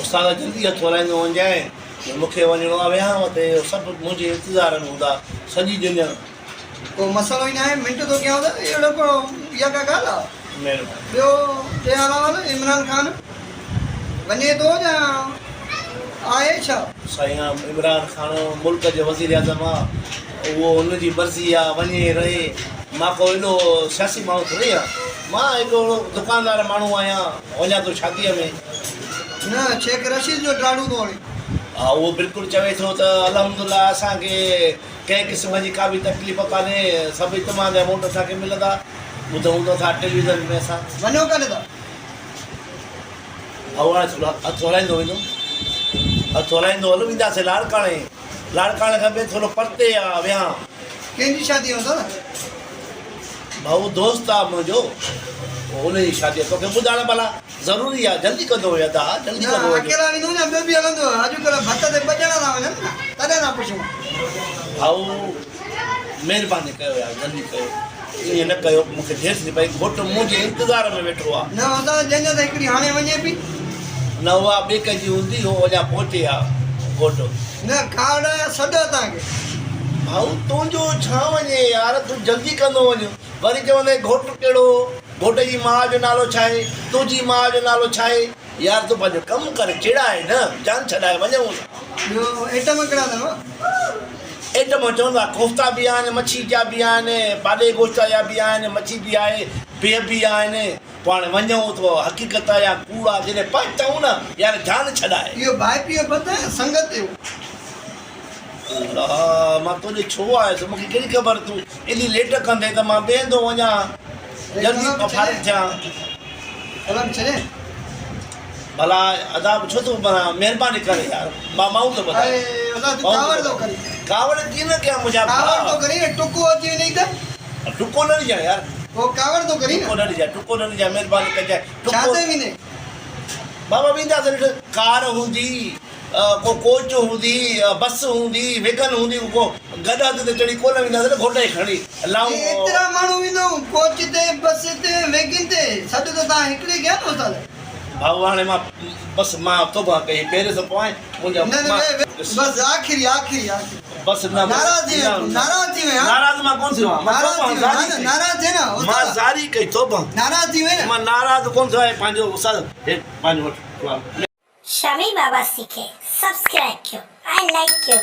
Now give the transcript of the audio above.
استاد جلدي هٿ هلائيندو وڃجانء جو مون کي وڃڻو آ ويهانء تي سڀ منهنجي انتظار ۾ هوندا سڄي ڄڃ. ڪو مسئلو ئي ناهي منٽ ٿو ڪيان ته اهڙو ڪو اها ڪا ڳالهه آ. مهرباني. ٻيو ٽي علاوه عمران خان وڃي ٿو يا آهي ڇا؟ سائين عمران خان ملڪ جو وزيراعظم آ اهو ان جي مرضي آ وڃي رهي مان ڪو ايڏو سياسي ماڻهو ٿوري آهيان مان هڪ اهڙو دڪاندار ماڻهو آهيان وڃان ٿو شاديء ۾. نه شيخ رشيد جو ڊاڙون ٿو هڻي. ها اهو بلڪل چوي ٿو ته الحمدالله اسان کي ڪنهن قسم جي ڪا به تڪليف ڪانهي سڀ اجتماع جا ووٽ اسان کي ملندا ٻڌون ته ٿا ٽيليويزن ۾ اسان. وڃو ڪڏهن ٿا. ڀائو هاڻي ٿورو هٿ هلائيندو ويندم هٿ هلائيندو هل وينداسين لاڙڪاڻي لاڙڪاڻي کان به ٿورو پرتي آ ويهان. ڪنهن جي شادي آ دادا؟ ڀائو دوست آ منهنجو ان جي شادي آ توکي ٻڌائڻ ڀلا ضروري آ جلدي ڪندو وڃ ادا جلدي نه ڪندو وڃ. اڪيلا ويندو يا ٻيو به هلندو اڄڪلهه ڀت تي ٻه ڄڻا ٿا وڃن نه تڏهن ٿا پڇون. ڀائو مهرباني ڪيو يار جلدي ڪيو ائين نه ڪيو مون کي دير ٿي پئي گهوٽ منهنجي انتظار ۾ ويٺو آ. نه ادا ڄڃ ته هڪڙي هاڻي وڃي پئي. نه اها ٻي ڪنهن جي هوندي هو اڃا پهچي ها گهوٽ. نه ڪارڊ آيا سڏ اتان کي. ڀائو تنهنجو ڇا وڃي يار تون جلدي ڪندو وڃ وري چوندين گهوٽ ڪهڙو گهوٽ جي ماء جو نالو ڇاهي تنهنجي ماء جو نالو ڇاهي يار تون پنهنجو ڪم ڪر چيڙائي نه جان ڇڏائي وڃون. ٻيو ايٽم ڪهڙا اٿن. ايٽم چوندا ڪوفتا به آهن مڇي جا به آهن پاڏي گوشت جا به آهن مڇي به آهي بيهه به آهن پوء هاڻي وڃون ته حقيقت آ يا ڪوڙ آ جڏهن پهتئون نه يار جان ڇڏائي. اهو ڀائپيء بت ۽ سنگت جو. الله مان تو ڏي ڇو آيس مون کي ڪهڙي خبر تون ايڏي ليٽ ڪندين ته مان بيهندو وڃان جلدي فارغ ٿيان. قلم ڇڏين. ڀلا ادا ڇو ٿو معنيٰ مهرباني ڪري يار مان مائون ٿو ٻڌايان. اي ادا تون ڪاوڙ ٿو ڪرين. ڪاوڙ ڪيئن نه ڪيان منهنجا ڀاء. ڪاوڙ ٿو ڪرين ٽڪو اچي وڃئي ته. ٽڪو نه ڏجانء يار. پوء ڪاوڙ ٿو ڪرين نه. ٽڪو نه ڏجانء ٽڪو نه ڏجانء مهرباني ڪجانء ٽڪو. ڇا تي ويندين؟ بابا وينداسين ڏٺ ڪار هوندي ڪو ڪوچ هوندي بس هوندي ويگن هوندي ڪو گڏهه تي چڙهي ڪونه وينداسين نه گهوٽ کي کڻي لائون. ايترا ماڻهو ويندو ڪوچ تي بس تي ويگن تي سڏ ته تان هڪڙي ڪيا نه استاد. ڀائو هاڻي مان بس مان توبه ڪئي پهرين ته پوائين منهنجا نه نه بس آخري آخري آخري. بس نه ناراض ٿي وين ناراض ٿي وين ناراض مان ڪون ٿيو آهيان ناراض ٿي وين ناراض ٿي نه مان زاري ڪئي توبه ناراض ٿي وين مان ناراض ڪون ٿيو آهيان پنهنجو استاد هي پنهنجو وٺ شميم عباسي کي سبسڪرائب ڪيو ۽ لائيڪ ڪيو.